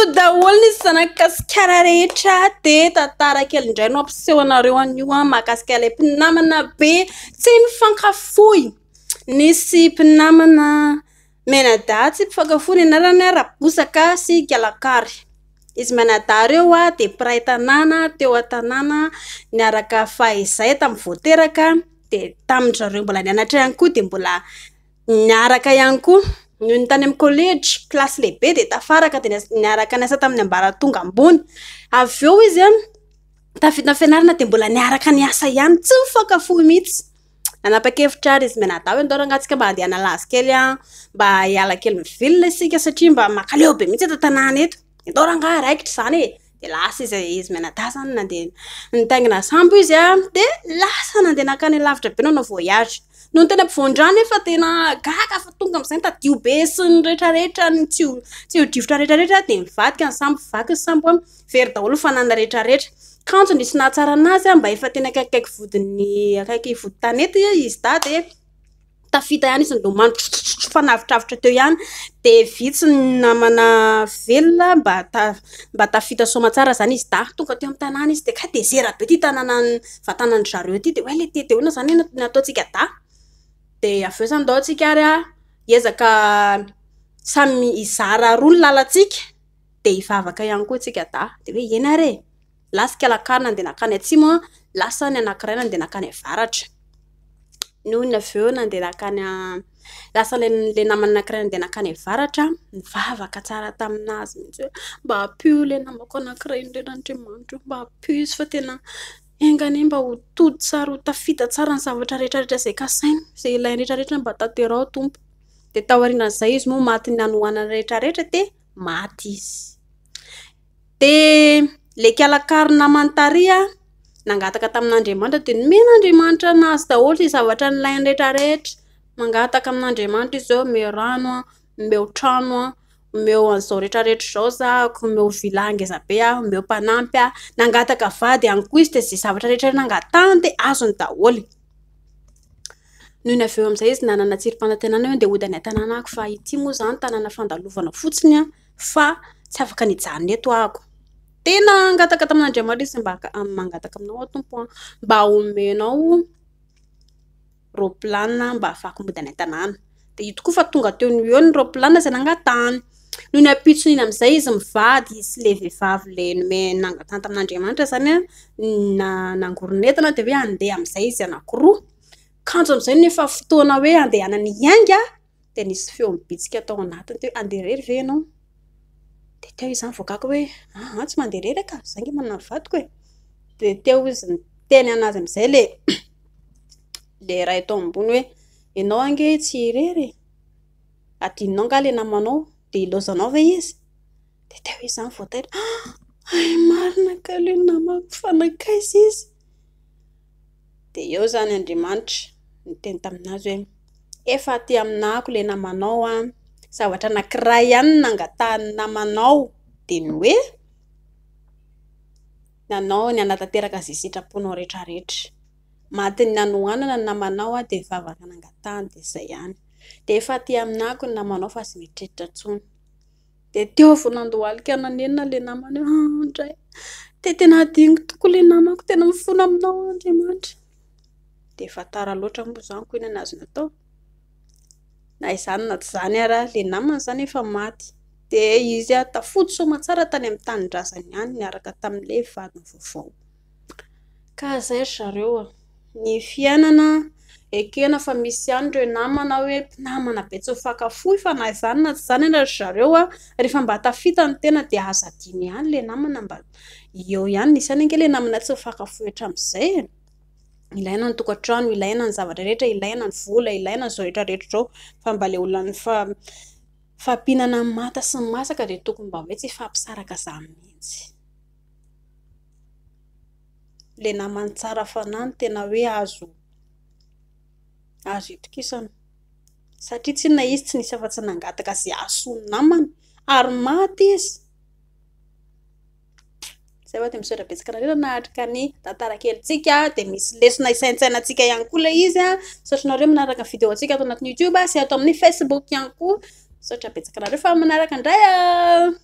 Coucou daholo ny zanak'i Gasikara rehetra dia tantara kely indray no hampiseho anareo anio mahakasika ilay mpinamana be tsy mifankafoy. Nisy mpinamana mianadahy tsy mpifankafoy ny anarany Rabosaka sy Ikalakary. Izy mianadahy ireo dia mpiray tanàna teo an-tanàna niaraka fahizay tamin'ny vao teraka dia tamin-dry zareo mbola nianatra ihany koa dia mbola niaraka ihany koa. Nony tany amin'ny kolejy, kilasy lehibe dia tafaraka dia niaraka niasa tamin'ny ambaratonga ambony. Avy eo izy tafita fianarana dia mbola niaraka niasa ihany, tsy nifankafoy mihitsy. Nanapa-kevitra ary izy mianadahy hoe ndao rangahy tsika mba handeha hanala azy kely, mba hiala kely ny ville isika satria mba mankaleo be mihitsy eto an-tanàna eto. Ndao rangahy raikitra izany e! Dia lasa izy, izy mianadahy izany nandeha nitaingina sambo izy dia lasa nandeha nankany lavitra be nanao voyage. Nony teny ampovoan-drano nefa tena gaga fa tonga amin'izay ny tadio be sy ny rehetrarehetra, ny tsio-drivotra rehetrarehetra dia nivadika ny sambo, vaky ny sambo, very daholo ny fananana rehetrarehetra. Kanjo nisy nahatsara an'azy mba efa tena akaikikaiky vodin'ny, akaiky vody tanety izy dahy dia tafita ihany izy nilomano fa navotravotra teo ihany dia vitsy ny namana velona mba ta- mba tafita soamantsara izany izy dahy. Tonga teo amin'ny tanàna izy dia kay dezera be ity tanànan'ny vatanan'ny zareo ity dia hoe ilay ity dia ahoana izany no ataontsika dahy? Dia avy eo izany ndao tsika ary hiezaka samy hizara roa ny lalantsika dia hivavaka ihany koa tsika dahy. Dia hoe eny ary e! Lasa ikalakary nandeha nankany atsimo, lasa ny anankiray nandeha nankany avaratra. Nony avy eo nandeha nankany, lasa ilay namany anankiray nandeha nankany avaratra, nivavaka tsara tamin'azy mihitsy hoe mba ampio ilay namako anankiray iny re Andriamanitra ô, mba ampio izy fa tena enga anie mba ho tody tsara, ho tafita tsara ny zavatra rehetra rehetra izay kasainy, izay ilainy rehetra rehetra mba tanteraho Tompo. Dia taorian'izay izy moa matin'ny hanoanana rehetra rehetra dia maty izy. Dia ilay ikalakary namany tary nangataka tamin'Andriamanitra dia nomen'Andriamanitra an'azy daholo izay zavatra nilainy rehetra rehetra. Mangataka amin'Andriamanitra izy hoe omeo rano, omeo trano, omeo an'izao rehetra rehetra izao zahako, omeo villa ngeza be aho, omeo mpanampy aho. Nangataka vady ihany koa izy dia izay zavatra rehetra nangatahany dia azony daholo. Nony avy eo amin'izay izy nanana tsirim-panantenana hoe andeha hody any an-tanàna aho fa ity moa izany tanàna fandalovana fotsiny fa tsy afaka ny hijanona eto aho. Dia nangataka tamin'Andriamanitra izy mba mangataka aminao aho Tompo a, mba omenao roplanina mba ahafahako mody any an-tanàna. Dia io tokoa fa tonga teo no eo ny roplanina izay nangatahany. Nony ampitson'iny amin'izay izy mivady sy ilay vehivavy ilay nomena nangatahany tamin'Andriamanitra izany nangoron'entana dia hoe handeha amin'izay izy anankiroa. Kanjo amin'izay no efa fotoana hoe handehanany hiainga dia nisy feo mibitsika tao anatiny teo hoe handeha irery ve ianao? Dia teo izy izany vao gaga hoe aa tsy mandeha irery aho ka, izaho ange manana ny vadiko e! Dia teo izy niteny an'azy amin'izay ilay ilay ray tao ambony hoe ianao ange tsy irery e! Adinonao angaha ilay namanao dia ilaozanao ve izy? Dia teo izy izany vao taitra, hay marina kay ilay namako fa nankaiza izy? Dia eo izany Andriamanitra niteny tamin'azy hoe efa aty aminako ilay namanao an, zavatra anankiray ihany no nangatahan'ny namanao dia ny hoe nanao ny hanatanteraka izay sitraponao rehetra rehetra. Matin'ny hanoanana ny namanao dia nivavaka nangatahany dia izay ihany. Dia efa aty aminako ny namanao fa tsy mieritreritra intsony. Dia teo vao nandohalika nanenina ilay namany hoe ah ndray, dia tena adinoko tokoa ilay namako, tena mifona aminao aho Andriamanitra. Dia efa tara loatra moa izany koa inona no azo natao? Na izany na tsy izany ary ilay namany izany efa maty. Dia izy tafody soamantsara tany amin'ny tanindrazany ihany niaraka tamin'ilay vadiny vaovao. Ka izay ry zareo a! Ny fiainana ekena fa misy ihany ireo namana hoe mpinamana be tsy mifankafoy fa na izany na tsy izany anefa ry zareo a, rehefa mba tafita ny tena dia aza adino ihany ilay namana mba eo ihany. Nisy ihany ange ilay namana tsy mifankafoy hatramin'izay e! Ilaina ny tokantrano, ilaina ny zavatra rehetra, ilaina ny vola, ilaina izao rehetra rehetra izao fa mba ilay olona nifampihinana ny manta sy ny masaka dia tokony mba hoe tsy hifampisaraka izany mihitsy. Ilay namany tsara fanahy no tena hoe azo azo itokisana satria tsinona izy tsy nisy afa-tsy nangataka izay hahasoa ny namany ary maty izy. Izay fa dia misaotra betsaka anareo nahatrika ny tantara kelintsika dia misy lesona hisaintsainantsika ihany koa ilay izy. Misaotra anareo manaraka ny vidéo-ntsika ato anatin'ny YouTube sy ato amin'ny Facebook ihany koa. Misaotra betsaka anareo fa manaraka indray.